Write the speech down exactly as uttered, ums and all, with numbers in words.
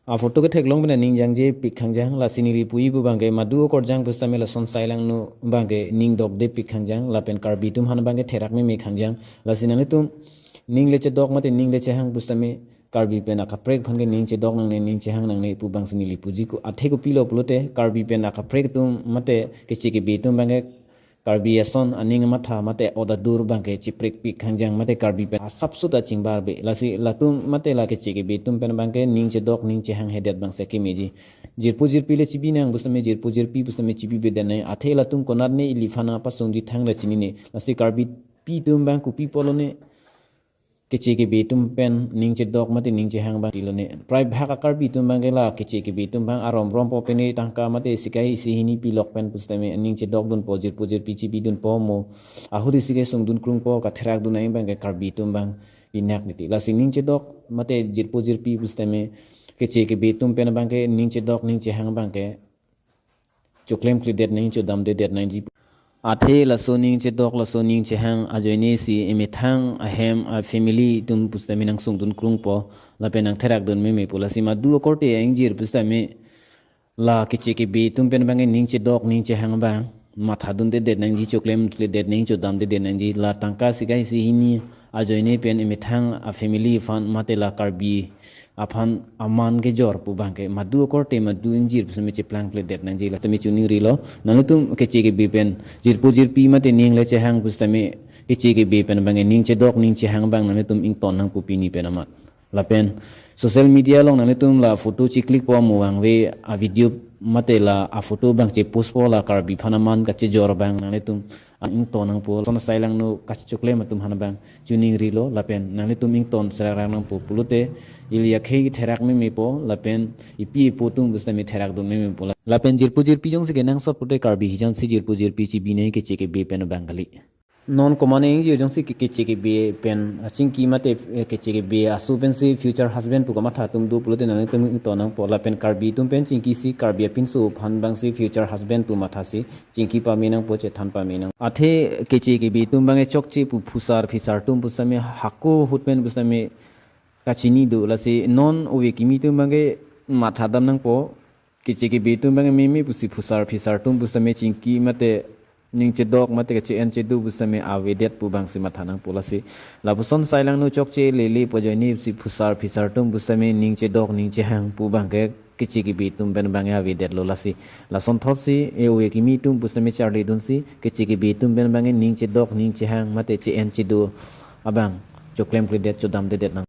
A photo ketheklong pen aning jangjepik khangjang, lasi neli puji pu abangke madu okorjang pusitame lason sailangno abangke ning dokdepik khangjang, lapen Karbi atum aphan abangke therak meme khangjang, lasi nanglitum ning le chedok mate ning le chehang pusitame Karbi pen akaprek aphan ke ning chedok nangne ning chehang nangne pu abangsi neli puji ko, athe kopilo pulote Karbi pen akaprek atum mate keche kebe atum abangke Karbi ason aning amatha mate odadur abangke chiprekpik khangjang mate Karbi pen asapso ta chingbarbe. Lasi latum mate la keche kebe atum pen abangke ning chedok ning chehang hedet abangsi kemeji. Jirpo jirpi le chibinang pusitame jirpo jirpi pusitame chibibedet nai. Athe latum konatne iliphan apasungji thangta chinine. Lasi Karbipi atum abang kopi apotlo ne keche kebe atum pen ning chedok mate ning chehang abang tilone. Prai bhag a-Karbi atum abangke la keche kebe atum abang arom rompo pen tangka mate sikai isi hini pilok pen pusitame ning chedokdunpo, jirpo jirpi chibidunpo, mo ahut isi kesungdun krungpo, katherakdun ai abangke Karbi atum abang inak niti. Lasi ning chedok mate jirpo jirpi pusitame keche kebe atum pen abangke ning chedok ning chehang abangke choklemkledet nang chodamdedet nangji. Athe laso ning chedok laso ning chehang ajoine si emethang ahem a-family atum pusitame nangsungdun krungpo lapen nangtherakdun memepo, lasi madu akorte a-ingjir pusitame la keche kebe atum pen abangke ning chedok ning chehang abang mathadundedet nangji, choklemkledet nang chodamdedet nangji. La tangka sikai isi hini ajoine pen emethang a-family aphan mate la Karbi aphan aman kejor pu abangke madu akorte madu ingjir pusitame cheplangkledet nangji, la tame choningrilo. Nanglitum keche kebe pen jirpo jirpi mate ning le chehang pusitame keche kebe pen abangke ning chedok ning chehang abang nanglitum ington nangpo pini pen amat. Lapen social media along nanglitum la photo chiclickpo, mo vangve a-video mate la a-photo abang chepostpo, la Karbi aphan aman kachejor abang nanglitum ington nangpo. Lason sailangno kachichoklem atum aphan abang choningrilo, lapen nanglitum ington serak nangpo pulote ili akhei therak memepo lapen ipi ipo atum pusitame therakdun memepo. Lapen jirpo jirpi jongsi kenangsot pulote Karbi hijan si jirpo jirpi chibinei keche kebe pen abang kali. Non komane ingjir jongsi ke keche kebe pen achingki mate, eh, keche kebe aso pensi future husband pu kamatha atum do pulote nanglitum ington nangpo, lapen Karbi atum pen chingkisi Karbi apinso aphan abangsi future husband pu mathasi chingki pame nangpo, chethan pame nang. Athe keche kebe atum abangke chokche pu phusar phisar atum pusitame hako ahut pen pusitame kachini do, lasi non ove kimi atum abangke mathadam nangpo. Keche kebe atum abangke meme pusi phusar phisar atum pusitame chingki mate ning chedok mate kache-en chedo pusitame avedet pu abangsi matha nangpo, lasi lapuson sailangno chokche lele pu ajoine si phusar phisar atum pusitame ning chedok ning chehang pu abangke keche kebe atum pen abangke avedetlo, lasi lasonthotsi e-ove kimi atum pusitame charlidunsi keche kebe atum pen abangke ning chedok ning chehang mate che-en chedo abang choklemkledet chodamdedet nang.